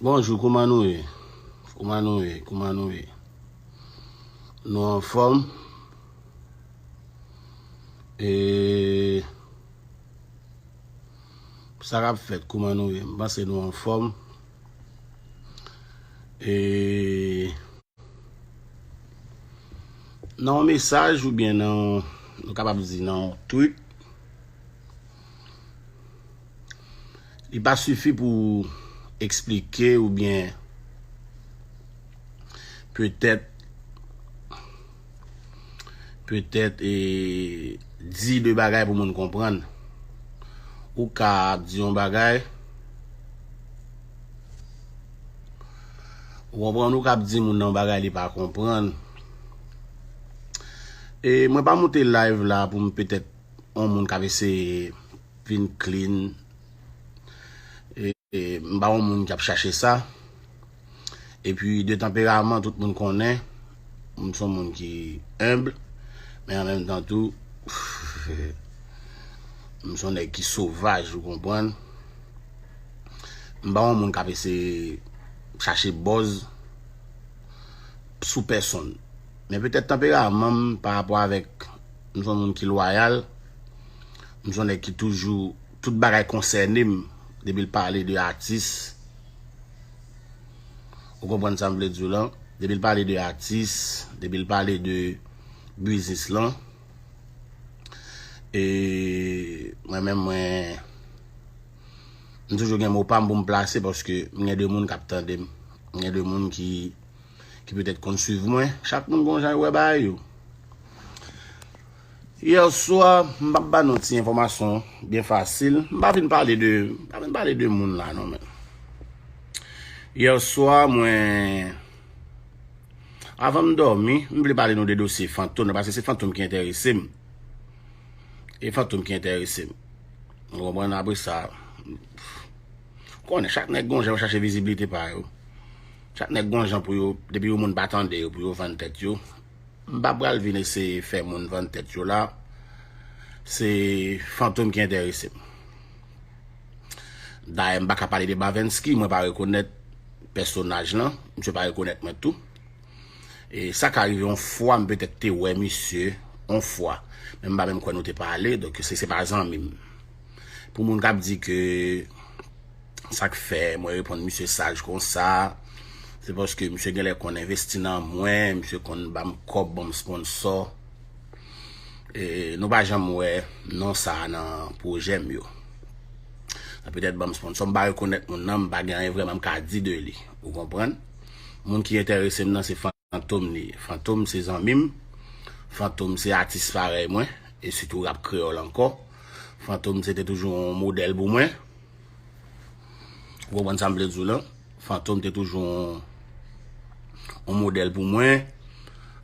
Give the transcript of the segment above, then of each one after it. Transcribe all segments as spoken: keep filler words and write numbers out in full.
Bonjou, kouman nou ye? Kouman nou ye? Kouman nou ye? Nou anfòm? E sa k ap fèt? Kouman nou ye? M panse nou anfòm. E nan yon mesaj oubyen nan, nou kapab di nan yon tweet, li pa sifi pou eksplike oubyen petèt, petèt, e, di de bagay pou moun konprann. Ou ka ap di yon bagay, ou konprann, ou ka ap di moun nan yon bagay li pa konprann. E mwen pa moute live la pou m petèt yon moun k ap eseye vin clean. E, e m pa yon moun k ap chache sa. Epi de tanperaman, tout moun konnen, m se yon moun ki enb, men an menm tan tou, m se yon nèg ki sovaj, ou konprann. M pa yon moun k ap eseye chache buzz sou pèsonn. Men petèt tanperaman m pa rapò avèk, m se yon moun ki lwayal, m se yon nèg ki toujou, tout bagay konsène m, depi l pale de atis, ou konprann sa m vle di w lan, depi l pale de atis, depi l pale de biznis lan, e mwen menm, mwen, m toujou gen mo pa m pou m plase, paske m gen de moun k ap tande m, m gen de moun ki, ki petèt konn swiv mwen. Chak moun gon jan yo wè bagay yo. Yè swa, m ap ba nou ti enfòmasyon byen fasil. M pa vin pale de, m pa vin pale de moun la non, men. Yè swa, mwen, avan m dòmi, m vle pale nou de dosye Fantom nan, paske se Fantom ki enterese m. E Fantom ki enterese m. Ou konprann? Apre sa, konnen chak nèg gon jan yo chache viziblite pa yo. Chak nèg gon jan pou yo, depi yon moun pa tande yo, pou yo vann tèt yo. M pa pral vin eseye fè moun vann tèt yo la. Se Fantom ki enterese m. Dayè, m pa ka pale de Bavensky, mwen pa rekonèt pèsonaj lan, misye pa rekonèt mwen tou. E sa ka rive yon fwa, m petèt te wè misye, yon fwa. Men m pa menm kwè nou te pale, donk se, se pa zanmi m. Pou moun k ap di ke sa k fè mwen reponn misye saj konsa, se paske misye genlè konn envesti nan mwen, misye konn ban m kòb, ban m sponsò. E nou pa janm wè non sa a nan pwojè m yo. Sa petèt ban m sponsò, m pa rekonèt moun nan, m pa gen anyen vrèman m ka di de li. Ou konprann? Moun ki enterese m nan se Fantom li ye. Fantom se zanmi m. Fantom se atis parèy mwen. E sitou rap kreyòl ankò. Fantom se te toujou yon modèl pou mwen. Ou konprann sa m vle di w lan? Fantom te toujou yon, yon modèl pou mwen.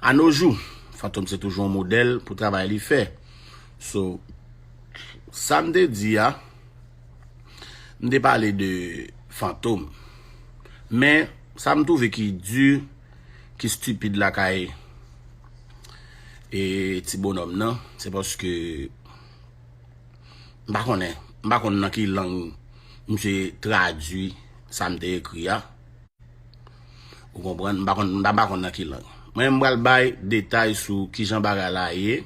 A nos jours, Fantom se toujou yon modèl pou travay li fè. So, sa m te di a, m te pale de Fantom. Men, sa m twouve ki di, ki stipid lakay, e, ti bonòm nan, se paske m pa konnen, m pa konn nan ki lang misye tradui sa m te ekri a. Ou konprann? M pa konn, m pa, m pa konn nan ki lang. Mwen, m pral bay detay sou kijan bagay la ye,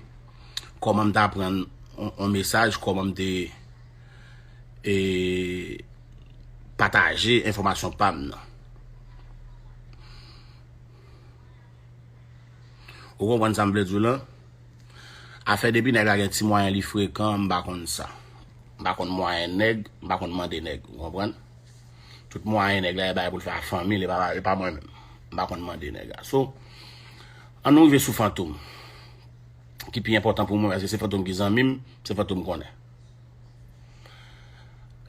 kòman m t aprann on, on mesaj, kòman m te, e, pataje enfòmasyon pa m nan. Ou konprann sa m vle di w lan? Afè depi nèg la gen ti mwayen, li frekan, m pa konn sa. M pa konn mwayen nèg, m pa konn mande nèg, ou konprann? Tout mwayen nèg la, e bagay pou l fè a fanmi l, e pa, e pa mwen menm. M pa konn mande nèg la. So, ann nou rive sou Fantom. Ki pi enpòtan pou mwen, paske se Fantom ki zanmi m, se Fantom konnen.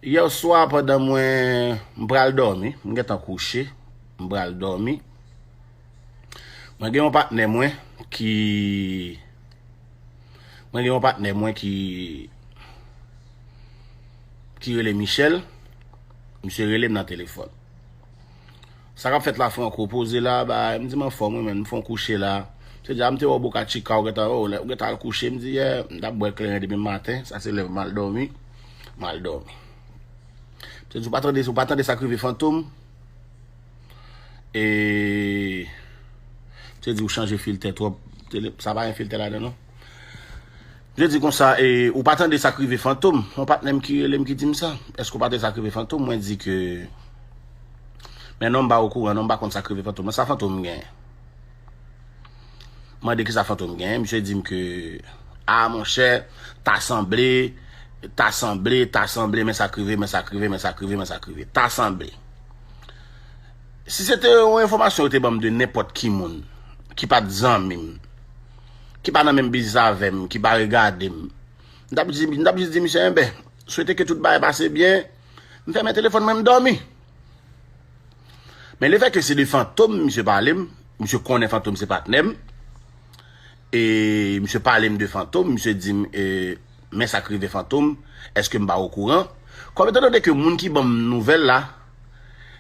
Yè swa, pandan mwen, m pral dòmi, m gentan kouche, m pral dòmi. Mwen gen yon patnè mwen ki, mwen gen yon patnè mwen ki, ki rele Michel. Misye rele m nan telefòn. Sa k ap fèt la, Franco? Poze la, bay, m di m anfòm, wi, men m fon kouche la. Misye di, a, m te wè w Boca Chica, ou gentan, ou gentan al kouche. M di, yè, m t ap bwè kleren depi maten, sa se lè m al dòmi. M al dòmi. Misye di, ou pa tande, ou pa tande sa k rive Fantom? E, se di ou chanje filtè twòp. Tele-, sa pa gen filtè ladan, non. Misye di konsa, e, ou pa tande sa k rive Fantom? Yon patnè m ki rele m ki di m sa. Èske ou pa tande sa k rive Fantom? Mwen di ke, men non, m pa okouran, non, m pa konn sa k rive Fantom. Men sa Fantom genyen? Mande ki sa Fantom genyen, misye di m ke, a, monchè, ta sanble, ta sanble, ta sanble, men sa k rive, men sa k rive, men sa k rive, men sa k rive. Ta sanble. Si se te yon enfòmasyon yo te ban m de nenpòt ki moun, ki pa t zanmi m, ki pa nan menm biznis avè m, ki pa regade m, m t ap di, m t ap jis di misye, enben, swete ke tout bagay pase byen, m fèmen telefòn mwen, m dòmi. Men lefètke se de Fantom misye pale m, misye konnen Fantom se patnè m, e misye pale m de Fantom, misye di m, e, men sa k rive Fantom, èske m pa okouran? Kòm etandone ke moun ki ban m nouvèl la,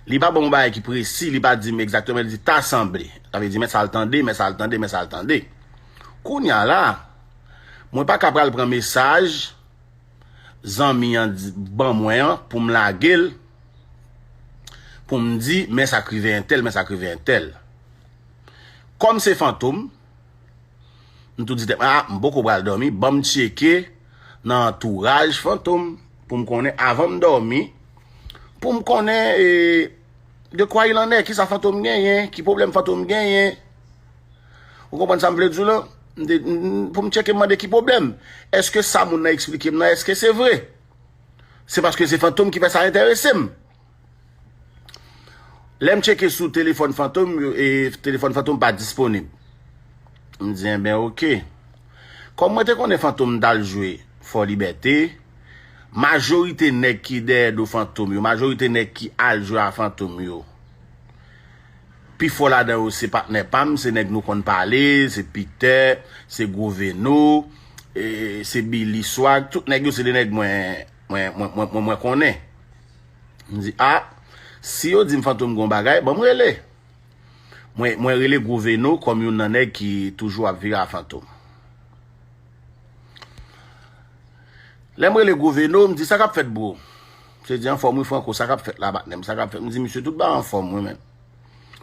li pa ban m yon bagay ki presi, li pa di m egzakteman, li di ta sanble. Sa vle di, men sa l tande, men sa l tande, men sa l tande. Kounye a la, mwen pa ka pral pran mesaj zanmi an di, ban mwen an pou m lage l, pou m di, men sa k rive entèl, men sa k rive entèl. Kòm se Fantom, m tou di tèt mwen, a, m poko pral dòmi, ban m tcheke nan antouraj Fantom, pou m konnen, avan m dòmi, pou m konnen, e, de quoi il en est, ki sa Fantom genyen, ki pwoblèm Fantom genyen. Ou konprann sa m vle di w la? M te, m, pou m tcheke, m mande ki pwoblèm. Èske sa moun nan eksplike m nan, èske se vre? Se paske se Fantom ki fè sa enterese m. Lè m tcheke sou telefòn Fantom, e telefòn Fantom pa disponib. M di, enben, oke. Kòm mwen te konnen Fantom t al jwe Fò Libète, majorite nèg ki dèyè do Fantom yo, majorite nèg ki al jwe a Fantom yo, pifò ladan yo se patnè pa m, se nèg nou konn pale, se Peter, se Gwo Veno, e, se Billy Swag, tout nèg yo se de nèg mwen, mwen, mwen, mwen, mwen, mwen konnen. M di, a, si yo di m Fantom gon bagay, ban m rele. Mwen, mwen rele Gwo Veno kòm youn nan nèg ki toujou ap vire a Fantom. Lè m rele Gwo Veno, m di, sa k ap fèt, bro? Misye di, anfòm wi, Franco, sa k ap fèt la, patnè m, sa k ap fèt? M di, misye, tout bagay anfòm wi, men.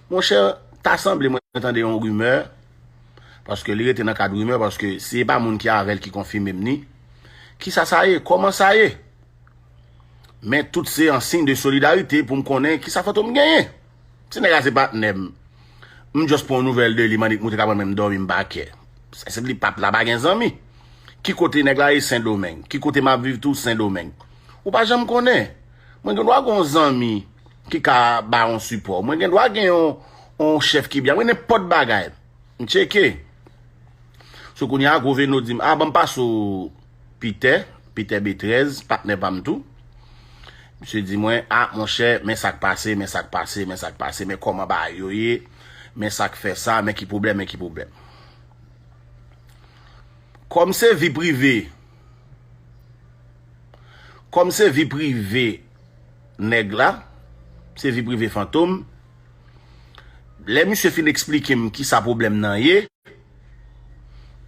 Monchè, ta sanble mwen tande yon rimè, paske li rete nan kad rimè, paske si e pa moun ki avè l ki konfime m ni, kisa sa ye? Kòman sa ye? Men tout se an siy de solidarite pou m konnen kisa Fantom genyen. Ti nèg la se patnè m. M just pran yon nouvèl de li, m annik moute ka pran men m dòmi, m pa kè. Sa se li pap la pa gen zanmi. Ki kote nèg la ye? Sendomeng. Ki kote m ap viv tou? Sendomeng. Ou pa janm konnen. Mwen gen dwa gen yon zanmi ki ka ba yon sipò. Mwen gen dwa gen yon, yon chèf ki byen. Mwen nenpòt bagay. M tcheke. So kounye a, Gwo Veno di m, a, ban m pase w Peter, Peter B trèz, patnè pa m tou. Misye di mwen, a, monchè, men sa k pase, men sa k pase, men sa k pase, men kòman bagay yo ye, men sa k fè sa, men ki pwoblèm, men ki pwoblèm. Kòm se vi prive, kòm se vi prive nèg la, se vi prive Fantom, lè misye fin eksplike m kisa pwoblèm nan ye,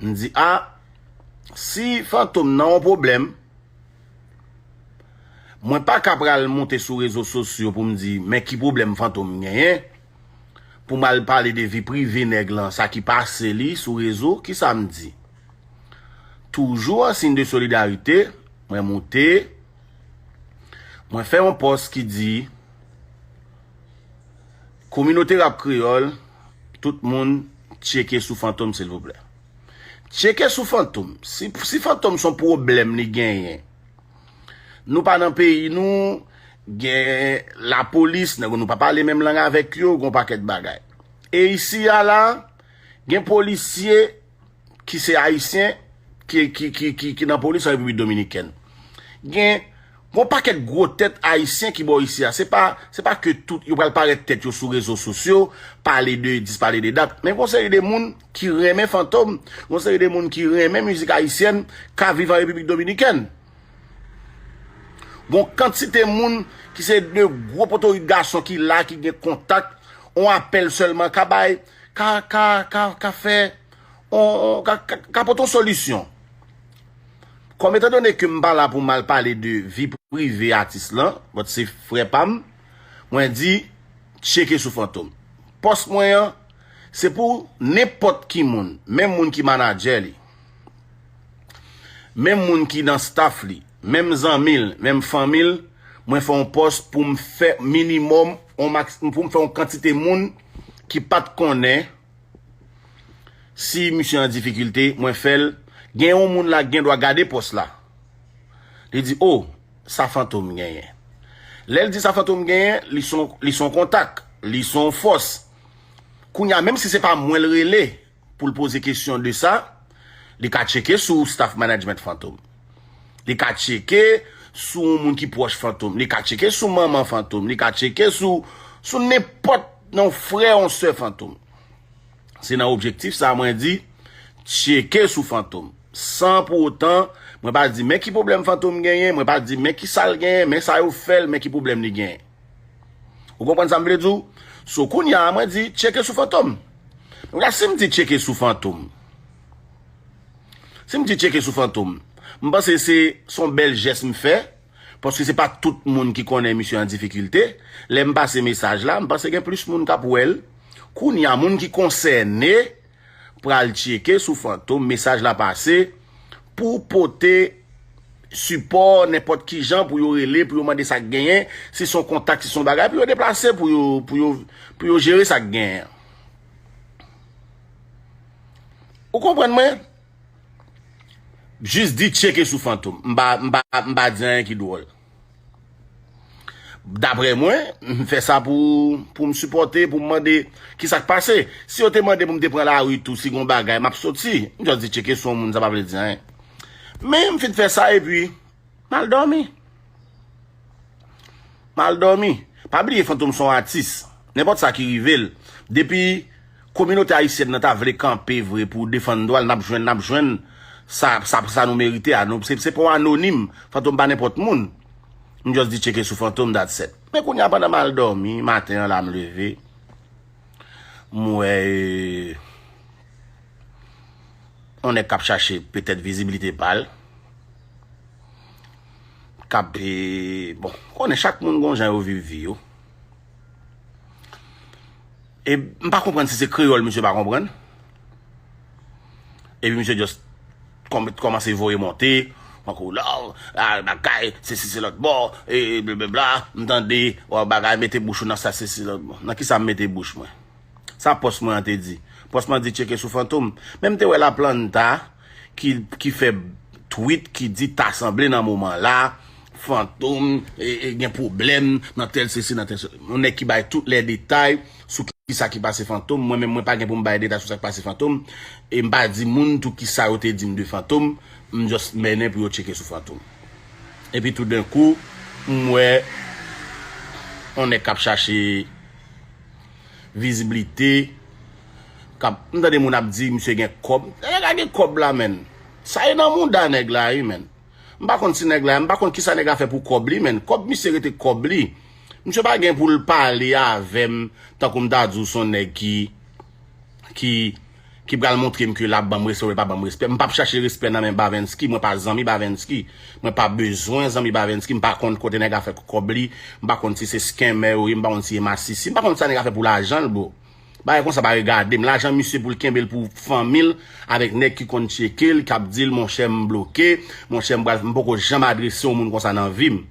m di, a, si Fantom nan yon pwoblèm, mwen pa ka pral monte sou rezo sosyo pou m di, men ki pwoblèm Fantom genyen, pou m al pale de vi prive nèg lan, sa ki pase li sou rezo, kisa m di? Toujou an siy de solidarite, mwen moute, mwen fè yon pòs ki di, kominote rap kreyòl, tout moun tcheke sou Fantom, silvouplè. Tcheke sou Fantom. Si, si Fantom se yon pwoblèm li genyen, nou pa nan peyi nou, gen lapolis, nèg nou pa pale menm lang avèk yo, gon pakèt bagay. E isi a la, gen polisye ki se ayisyen, ki, ki, ki, ki, ki nan polis an Repiblik Dominikèn. Gen, gon pakèt gwo tèt ayisyen ki bò isi a. Se pa, se pa ke tout yo pral parèt tèt yo sou rezo sosyo, pale de dis, pale de dat. Men gon seri de moun ki renmen Fantom, gon seri de moun ki renmen mizik ayisyèn, ka viv an Repiblik Dominikèn. Gon kantite moun ki se de gwo potorit gason ki la, ki gen kontak, on apèl sèlman ka bay, ka, ka, ka, ka fè, on, on, ka, ka, ka pote on solisyon. Kòm etandone ke m pa la pou m al pale de vi prive atis lan, but se frè pa m, mwen di, tcheke sou Fantom. Pòs mwen an, se pou nenpòt ki moun, menm moun ki manadjè li, menm moun ki nan staff li, menm zanmi l, menm fanmi l, mwen fè yon pòs pou m fè minimòm, on max, pou m fè yon kantite moun ki pa t konnen si misye an difikilte, mwen fè l. Gen yon moun la gen dwa gade pòs la. Li di, "O, sa Fantom genyen." Lè l di sa Fantom genyen, li son, li son kontak, li son fòs. Kounye a, menm si se pa mwen l rele pou l poze kesyon de sa, li ka tcheke sou staff management Fantom. Li ka tcheke sou yon moun ki pwòch Fantom. Li ka tcheke sou manman Fantom. Li ka tcheke sou, sou nenpòt nan yon frè, yon sè Fantom. Se nan objektif sa mwen di, tcheke sou Fantom. San pou otan, mwen pa di men ki pwoblèm Fantom genyen, mwen pa di men ki sa l genyen, men sa yo fè l, men ki pwoblèm li genyen. Ou konprann sa m vle di w? So, kounye a, mwen di, tcheke sou Fantom. Donk la, si m di tcheke sou Fantom, si m di tcheke sou Fantom, m panse se, se yon bèl jès m fè, paske se pa tout moun ki konnen misye an difikilte. Lè m pase mesaj la, m panse gen plis moun k ap wè l. Kounye a, moun ki konsène pral tcheke sou Fantom, mesaj la pase, pou pote sipò nenpòt ki jan, pou yo rele, pou yo mande sa k genyen, si se yon kontak, si se yon bagay, pou yo deplase, pou yo, pou yo, pou yo jere sa k genyen. Ou konprann mwen? Jis di tcheke sou Fantom. M pa, m pa, m pa di anyen ki dwòl. Daprè mwen, m fè sa pou, pou m sipòte, pou m mande ki sa k pase. Si yo te mande pou m te pran lari tou, si gon bagay, m ap soti. M just di tcheke sou yon moun, sa pa vle di anyen. Men m fin fè sa epi m al dòmi. M al dòmi. Pa bliye Fantom se yon atis. Nenpòt sa ki rive l, depi kominote ayisyèn nan ta vle kanpe vre pou defann dwa l, n ap jwenn, n ap jwenn sa, sa, sa nou merite a. Nou, se, se pa yon anonim. Fantom pa nenpòt moun. M just di tcheke sou Fantom, that's it. Men kounye a, pandan m al dòmi, maten an la m leve, m wè, e, yon nèg k ap chache petèt vizibilite pa l. K ap, e, bon, konnen chak moun gon jan yo viv vi yo. E m pa konprann si se kreyòl misye pa konprann. Epi misye just kòm-, kòmanse voye monte, tankou la, a, bagay, se si se lòt bò, e blablabla, m tande, w bagay, mete bouch ou nan sa, se si lòt bò. Nan ki sa m mete bouch mwen? Sa pòs mwen an te di? Pòs mwen an di tcheke sou Fantom. Men m te wè Laplanta ki, ki fè tweet ki di ta sanble nan moman la, Fantom, e, e, gen pwoblèm nan tèl sesi, nan tèl se-, yon nèg ki bay tout lè detay sou ki sa ki pase Fantom. Mwen menm, mwen pa gen pou m bay detay sou sa k pase Fantom. E m pa di moun tou ki sa yo te di m de Fantom. M just mennen pou yo tcheke sou Fantom. Epi toudenkou, m wè yon nèg k ap chache viziblite. K ap, m tande moun ap di misye gen kòb. Nèg la gen kòb la, menn. Sa e nan mouda nèg la, wi, menn. M pa konn si nèg la, m pa konn kisa nèg la fè pou kòb li, menn. Kòb misye rete kòb li. Misye pa gen pou l pale avè m tankou m ta di w se yon nèg ki, ki, ki pral montre m ke l ap ban m respè oubyen l pa ban m respè. M p ap chache respè nan men Bavensky, mwen pa zanmi Bavensky. Mwen pa bezwen zanmi Bavensky, m pa konn kote nèg la fè kòb li, m pa konn si se scammer yo ye, m pa konn si e masisi, m pa konn sa nèg la fè pou lajan l, bro. Bagay konsa pa regade m. Lajan misye pou l kenbe l pou fanmi l, avèk nèg ki konn tcheke l, k ap di l, monchè, m bloke, monchè, m pral, m poko janm adrese yon moun konsa nan vi m.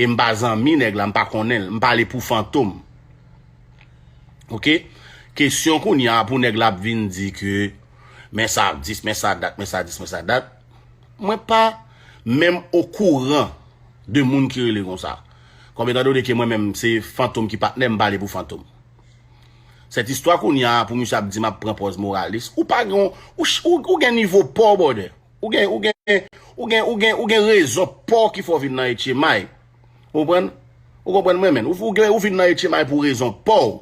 E m pa zanmi nèg la, m pa konnen l, m pale pou Fantom. Oke? Kesyon kounye a pou nèg la ap vin di ke, men sa dis, men sa dat, men sa dis, men sa dat. Mwen pa menm okouran de moun ki rele konsa. Kòm etan done ke mwen menm se Fantom ki patnè m, m pale pou Fantom. Sèt istwa kounye a pou misye ap di m ap pran pòz moralis. Ou pa gen, ou, ou, ou gen nivo pa w, brother. Ou gen, ou gen, ou gen, ou gen, ou gen rezon pa w ki fè w vin nan H M I. Ou konprann? Ou konprann mwen, menn? Ou, ou gen, ou vin nan H M I pou rezon pa w.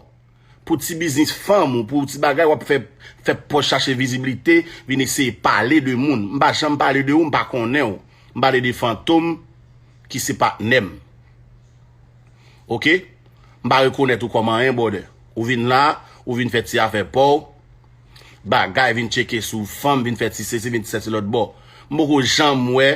Pou ti biznis fanm ou, pou ti bagay w ap fè, fè pòz chache viziblite, vin eseye pale de moun. M pa janm pale de ou, m pa konnen w. M pale de Fantom ki se patnè m. Oke? M pa rekonèt ou kòm anyen, brother. Ou vin la, ou vin fè ti afè pa w. Bagay, vin tcheke sou fanm, vin fè ti sesi, vin ti sèti lòt bò. M poko janm wè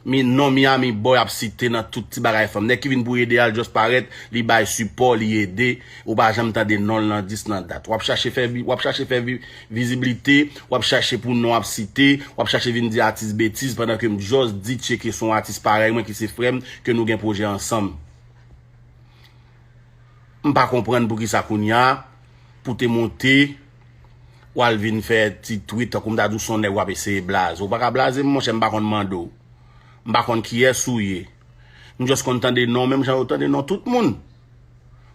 Mi non Miami Boy ap site nan tout ti bagay fanm. Nèg ki vin pou ede a, l just parèt, li bay sipò, li ede. Ou pa janm tande non l nan dis nan dat. W ap chache fè, vi- w ap chache fè vi- viziblite, w ap chache pou non ap site, w ap chache vin di atis betiz pandan ke m just di tcheke se yon atis parèy mwen ki se frè m, ke nou gen pwojè ansanm. M pa konprann poukisa kounye a, pou te monte, w al vin fè ti tweet tankou m ta di w se yon nèg w ap eseye blaze. Ou pa ka blaze m, monchè, m pa konn mande w. M pa konn kiyès ou ye. M just konn tande non, menm jan yo tande non tout moun.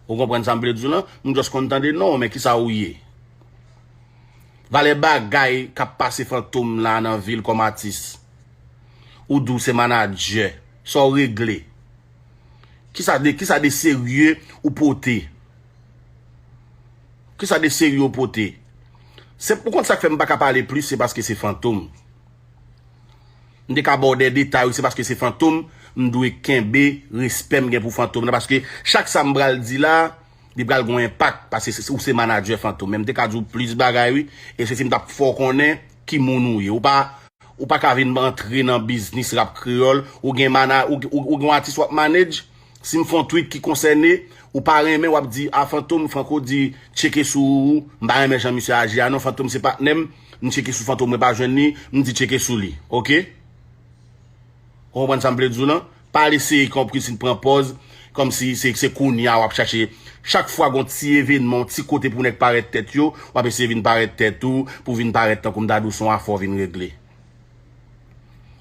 Ou konprann sa m vle di w lan? M just konn tande non, men kisa ou ye? Valè bagay k ap pase Fantom la nan vil kòm atis. Ou di w se manadjè. Sa w regle? Kisa de, kisa de serye ou pote? Kisa de serye ou pote? Se, ou konn sa k fè m pa ka pale plis, se paske se Fantom. M te ka ba w de detay, wi, se paske se Fantom, m dwe kenbe respè m gen pou Fantom nan, paske chak sa m pral di la, li pral gon enpak, paske se- ou se manadjè Fantom. Men m te ka di w plis bagay, wi, e se si m t ap fè w konnen ki moun ou ye. Ou pa, ou pa ka vin antre nan biznis rap kreyòl, ou gen mana-, ou, ou, ou gen yon atis w ap manage, si m fè yon tweet ki konsène, ou pa renmen, w ap di, a Fantom, Franco di, tcheke sou ou, m pa renmen jan misye aji a, non, Fantom se patnè m, m tcheke sou Fantom, mwen pa jwenn li, m di tcheke sou li, oke? Ou konprann sa m vle di w lan? Pa al eseye konprann si pran pòz, kòmsi se, se kounye a w ap chache. Chak fwa gon ti evènman, yon ti kote pou nèg parèt tèt yo, w ap eseye vin parèt tèt ou, pou vin parèt tankou m ta di w se yon afè w vin regle.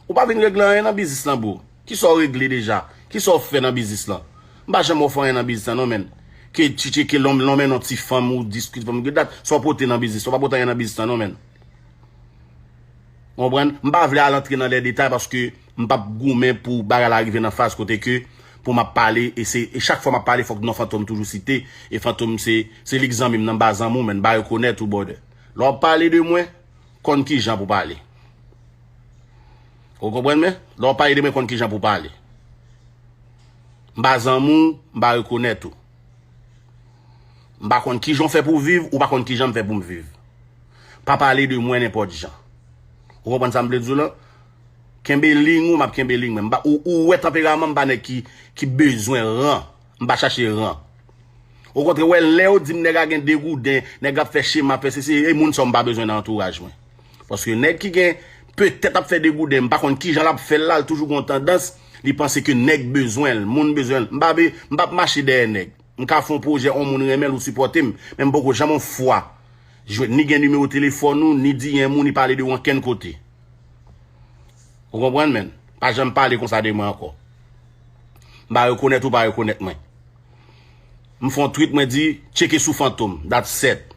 Ou pa vin regle anyen nan biznis lan, bro. Kisa w regle deja? Kisa w fè nan biznis lan? M pa janm wè w fè anyen nan biznis lan, non, menn. Ke tchitche, ke lòm, lòm, non, ti fanm ou diskit fanm, ke dat, sa w pote nan biznis lan? Ou pa pote anyen nan biznis lan, non, menn. Konprann? M pa vle al antre nan lè detay paske m p ap goumen pou bagay la rive nan faz kote ke pou m ap pale, e se, e chak fwa m ap pale, fòk non Fantom toujou site, e Fantom se, se li k zanmi m nan, m pa zanmi w, menn, m pa rekonèt ou, brother. Lè w ap pale de mwen, konn kijan pou pale. Ou konprann mwen? Lè w ap pale de mwen, konn kijan pou pale. M pa zanmi w, m pa rekonèt ou. M pa konn kijan w fè pou w viv, ou pa konn kijan m fè pou m viv. Pa pale de mwen nenpòt jan. Ou konprann sa m vle di w lan? Kenbe liy ou, m ap kenbe liy mwen. M pa, ou, ou wè tanperaman m pa nèg ki, ki bezwen ran. M pa chache ran. Okontrè, w wè, lè yo di m nèg la gen degouden, nèg la ap fè chema, fè sesi, e moun sa yo m pa bezwen nan antouraj mwen. Paske nèg ki gen, petèt ap fè degouden, m pa konn kijan l ap fè l la, l toujou gen yon tandans, li panse ke nèg bezwen l, moun bezwen l. M pa be, m p ap mache dèyè nèg. M ka fè yon pwojè, yon moun renmen l ou sipòte m, men m poko janm yon fwa jwenn ni gen nimewo telefòn ou, ni di anyen moun, ni pale de ou ankenn kote. Ou konprann, menn? Pa janm pale konsa de mwen ankò. M pa rekonèt ou pa rekonèt mwen. M fè yon tweet, mwen di, tcheke sou Fantom. That's it.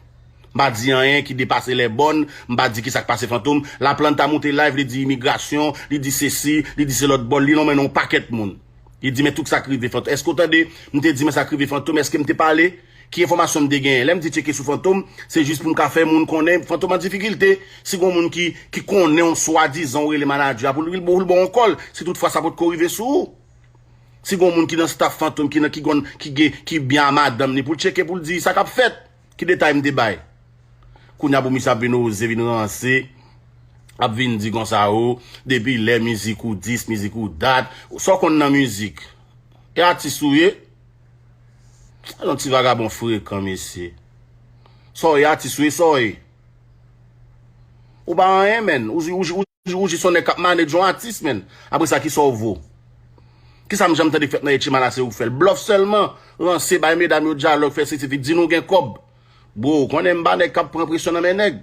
M pa di anyen ki depase lè bòn, m pa di kisa k pase Fantom. Laplanta moute live, li di imigrasyon, li di sesi, li di se lòt bò, li nonmen yon pakèt moun. Li di, men tout sa k rive Fantom. Èske w tande m te di, men sa k rive Fantom? Èske m te pale? Ki enfòmasyon m te genyen? Lè m di tcheke sou Fantom, se jis pou m ka fè moun konnen Fantom an difikilte. Si gon moun ki, ki konnen w swadizan ou rele manadjè a pou l, pou l ba w yon kòl, si toutfwa sa potko rive sou ou. Si gon moun ki nan staff Fantom, ki nan, ki gon, ki gen, ki byen a madanm li, pou l tcheke, pou l di sa k ap fèt, ki detay m te bay. Kounye a pou misye ap vin oze, vin ranse, ap vin di konsa, o, depi lè mizik ou dis, mizik ou dat, sa w konn nan mizik? E atis ou ye? Yon ti vagabon frekan, mesye. Sa w ye, atis ou ye, sa w ye? Ou pa anyen, menn. Ou, ou, ou, ou jis yon nèg k ap manage yon atis, menn. Apre sa, kisa w vo? Kisa m janm tande k fèt nan Etchemana se ou k fè l? Blòf sèlman. Ranse, bay medam yo dyalòg, fè sesi, fi, di nou gen kòb. Bro, ou konnen m pa nèg k ap pran presyon nan men nèg.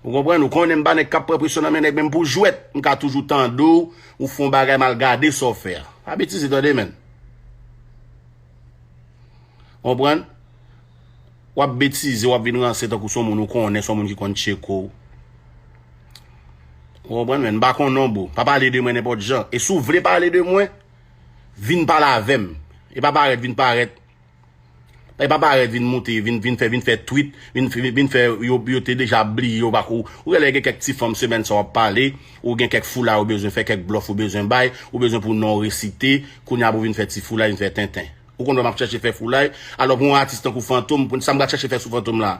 Ou konprann? Ou konnen m pa nèg k ap pran presyon nan men nèg, menm pou jwèt, m ka toujou tande w, ou fè yon bagay m al gade sa w fè a. Pa betize tande, menn. Konprann? W ap betize, w ap vin ranse tankou se yon moun ou konnen, se yon moun ki konn tcheke w. Ou konprann, menn? M pa konn non, bro. Pa pale de mwen nenpòt jan. E si w vle pale de mwen, vin pale avè m. E pa parèt, vin parèt. E pa parèt, vin moute, vin, vin fè, vin fè tweet, vin, vin, vin fè yo, yo te deja bliye, yo pa ko. Ou genlè gen kèk ti fanm semèn sa w ap pale, ou gen kèk foulay ou bezwen fè, kèk blòf ou bezwen bay, ou bezwen pou non w resite, kounye a pou vin fè ti foulay, vin fè tenten. Ou konn wè m ap chèche fè foulay. Alò pou yon atis tankou Fantom, pou sa m pral chèche fè sou Fantom la?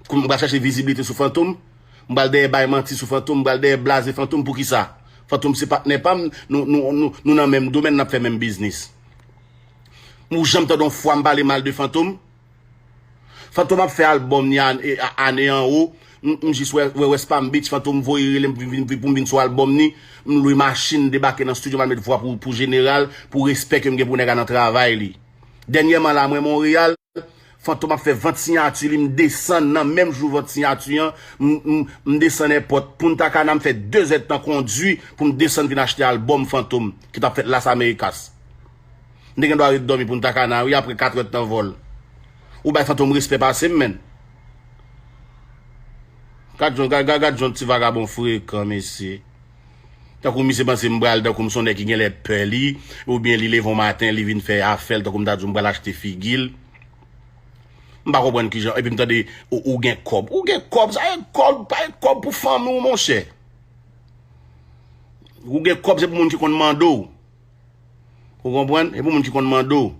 Pou m pral chèche viziblite sou Fantom? M pral dèyè bay manti sou Fantom, m pral dèyè blaze Fantom, poukisa? Fantom se patnè pa m, nou, nou, nou, nou nan menm domèn, n ap fè menm biznis. Ou janm tande yon fwa m pale mal de Fantom? Fantom ap fè albòm ni an- e- a- ane anwo. M m jis wè, wè West Palm Beach, Fantom voye rele m pou vin, pou m vin sou albòm ni. M lwe machin, debake nan estidyo, m al met vwa pou, pou Jeneral, pou respè ke m gen pou nèg la nan travay li. Dènyèman la, mwen Monreyal, Fantom ap fè vant siyati li, m desann nan menm jou vant siyati an, m, m, m desann èpòt Punta Cana, m fè de zèdtan kondwi pou m desann vin achte albòm Fantom ki t ap fèt Las Americas. M te gen dwa ret dòmi Punta Cana, wi, apre katrè tan vòl. Ou bay Fantom respè pase m, menn. Gad jan, gad, gad, gad jan ti vagabon frekan, mesye. Tankou misye panse m pral, tankou m se yon nèg ki genlè pè li, oubyen li leve yon maten, li vin fè afè l, tankou m ta di w m pral achte figi l. M pa konprann kijan, epi m tande, ou, ou gen kòb. Ou gen kòb, sa e kòb, pa e kòb pou fanmi w, monchè. Ou gen kòb, se pou moun ki konn mande w. Ou konprann? E pou moun ki konn mande w.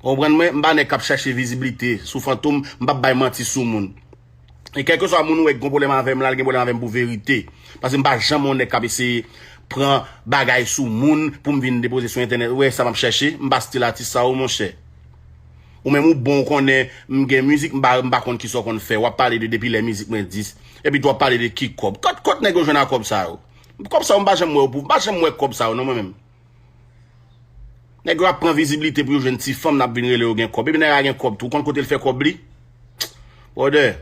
Ou konprann mwen? M pa nèg k ap chache viziblite sou Fantom, m p ap bay manti sou moun. E kèlkeswa moun ou wè ki gen pwoblèm avè m la, l gen pwoblèm avè m pou verite. Paske m pa janm yon nèg k ap eseye pran bagay sou moun pou m vin depoze sou entènèt. Ou wè sa m ap chache? M pa stil atis sa yo, monchè. Ou menm ou bon, ou konnen m gen mizik, m pa, m pa konn kisa w konn fè. W ap pale de depi lè mizik mwen dis. Epi tou w ap pale de ki kòb. Kot, kot nèg yo jwenn a kòb sa yo? Kòb sa yo, m pa janm wè yo pou, m pa janm wè kòb sa yo, non, mwen menm. Nèg yo ap pran viziblite pou yo jwenn ti fanm, n ap vin rele yo gen kòb. Epi nèg la gen kòb tou. Ou konn kote l fè kòb li? Brother.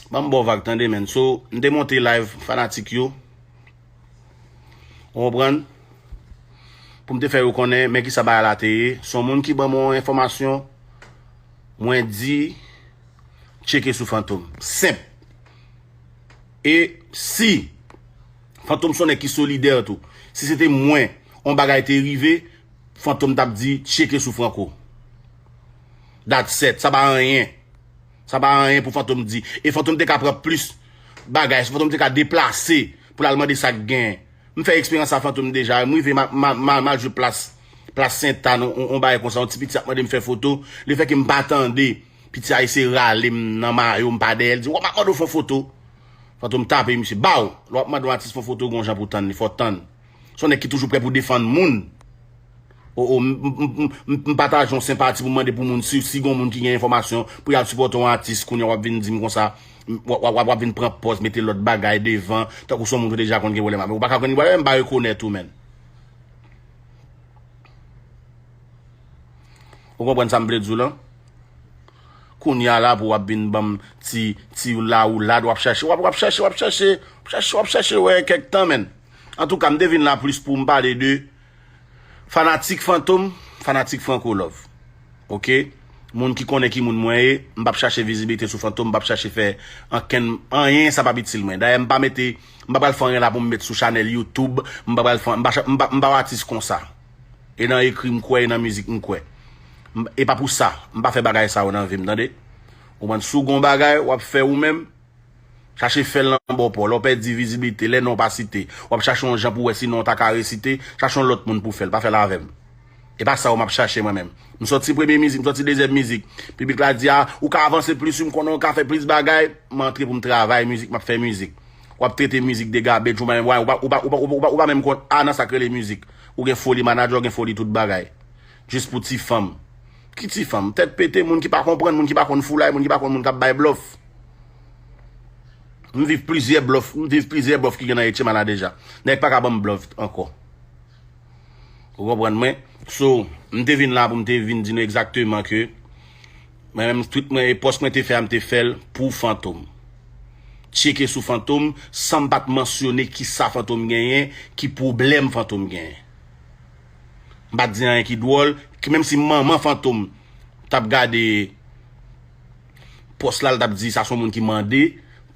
Ban m ba w vag, tande, menn. So, m te monte live fanatik yo. Ou konprann? Pou m te fè yo konnen, men kisa bagay la te ye. Se yon moun ki ban mwen yon enfòmasyon. Mwen di, tcheke sou Fantom. Senp. E si Fantom se yon nèg ki solidè tou. Si se te mwen, yon bagay te rive, Fantom t ap di, tcheke sou Franco. That's it. Sa pa anyen. Sa pa anyen pou Fantom di. E Fantom te ka pran plis bagay. Fantom te ka deplase pou l al mande sa k genyen. M fè eksperyans sa Fantom deja. M rive ma, ma, ma, ma jwe plas, plas Sentàn, on, on bagay konsa. On ti piti ap mande m fè foto. Lefètke m pa tande, piti a eseye rale m nan mayo, m pa dèyè l, di, "W ap mande w fè foto." Fantom tape misye. Baw! Lè w ap mande yon atis fè foto, gon jan pou tann li. Fò w tann. Se yon nèg ki toujou prè pou defann moun. O, o, m, m, m, m, m pataje yon senpati pou mande pou moun si, si gon moun ki gen enfòmasyon pou y al sipòte yon atis, kounye a w ap vin di m konsa, w, w, w, w ap vin pran pòz, mete lòt bagay devan, tankou se yon moun ou deja konn gen pwoblèm avè l. Ou pa ka konn gen pwoblèm, m pa rekonèt ou, menn. Ou konprann sa m vle di w lan? Kounye a la pou w ap vin ban m ti, ti lawoulad, w ap chache, w ap, w ap chache, w ap chache, w ap chache, w ap chache, wè, kèk tan, menn. Antouka, m te vin la plis pou m pale de fanatik Fantom, fanatik Franco Love. Oke? Moun ki konnen ki moun mwen ye, m p ap chache viziblite sou Fantom, m p ap chache fè ankenn, anyen sa p ap itil mwen. Dayè, m pa mete, m pa pral fè anyen la pou m met sou chanèl YouTube, m pa pral fè, m pa cha-, m pa, m pa yon atis konsa. E nan ekri m kwè, e nan mizik m kwè. M, e pa pou sa, m pa fè bagay sa yo nan vi m, tande? Ou konprann? Si w gon bagay, w ap fè ou menm, chache fè l nan bò pa w. Lè w pèdi viziblite, lè non w pa site, w ap chache yon jan pou wè si non w ta ka resite, chache yon lòt moun pou fè l, pa fè l avè m. E pa sa yo m ap chache mwen menm. M sòti premye mizik, m sòti dezyèm mizik. Piblik la di, "A, ou ka avanse plis, wi, m konnen w ka fè plis bagay." M antre pou m travay mizik, m ap fè mizik. W ap trete mizik de gabej, ou pa, ou pa, ou pa, ou pa, ou pa, ou pa menm konn A nan sa k rele mizik. Ou gen foli manadjè, ou gen foli tout bagay. Jis pou ti fanm. Ki ti fanm? Tèt pete, moun ki pa konprann, moun ki pa konn foulay, moun ki pa konn moun k ap bay blòf. M viv plizyè blòf, m viv plizyè blòf ki gen nan Etcheman la deja. Nèg pa ka ban m blòf ankò. Ou konprann mwen? So, m te vin la pou m te vin di nou egzakteman ke mwen menm, tout mwen, e pòs mwen te fè a, m te fè l pou Fantom. Tcheke sou Fantom, san m pa t mansyone kisa Fantom genyen, ki pwoblèm Fantom genyen. M pa t di anyen ki dwòl, ki menm si manman Fantom t ap gade pòs la, l t ap di sa se yon moun ki mande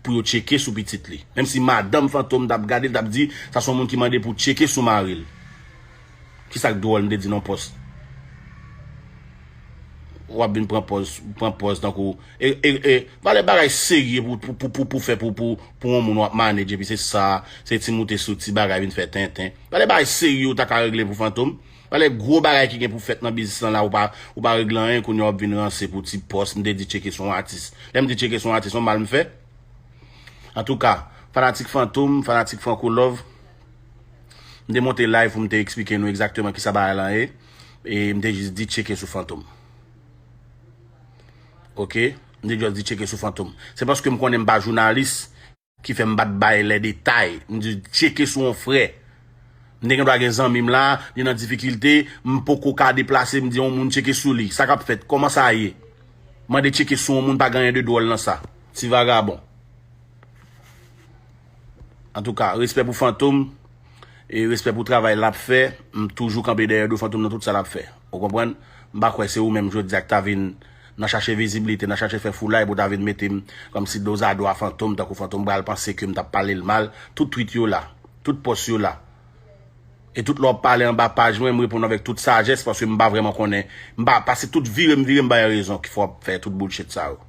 pou yo tcheke sou pitit li. Menm si madanm Fantom t ap gade, l t ap di sa se yon moun ki mande pou tcheke sou mari l. Kisa k dwòl, m te di nan pòs? W ap vin pran pòz, pran pòz tankou, e, e, e, valè bagay serye pou, pou, pou, pou, pou fè pou, pou, pou yon moun w ap manage, epi se sa, se ti moute sou ti bagay vin fè tenten. Valè bagay serye ou ta ka regle pou Fantom. Valè gwo bagay ki gen pou fèt nan biznis lan la, ou pa, ou pa regle anyen, kounye a w ap vin ranse pou ti pòs. M te di tcheke se yon atis. Lè m di tcheke se yon atis, yon mal m fè? Antouka, Fanatik Fantom, fanatik Franco Love, m te monte live pou m te eksplike nou egzakteman kisa bagay lan ye. E m te jis di tcheke sou Fantom. Ok? M te jis di tcheke sou Fantom. Se paske m konnen m pa jounalis ki fè m pa t bay lè detay. M di tcheke sou yon frè. M te gen dwa gen zanmi m la, li nan difikilte, m poko ka deplase, m di yon moun tcheke sou li. Sa k ap fèt? Kòman sa ye? Mande tcheke sou yon moun pa gen anyen de dwòl nan sa. Ti vagabon. Antouka, respè pou Fantom, e respè pou travay l ap fè. M toujou kanpe dèyè do Fantom nan tout sa l ap fè. Ou konprann? M pa kwè se ou menm jodi a k ta vin nan chache viziblite, nan chache fè foulay pou ta vin mete m kòmsi dozado a Fantom, tankou Fantom pral panse ke m t ap pale l mal. Tout tweet yo la, tout pòs yo la. E tout lè w ap pale anba paj mwen, m reponn avèk tout sajès paske m pa vrèman konnen. M pa pase tout vire m vire m bay rezon ki fè w ap fè tout bullshit sa yo.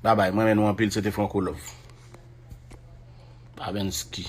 Babay, m renmen nou anpil, se te Franco Love. Babensky.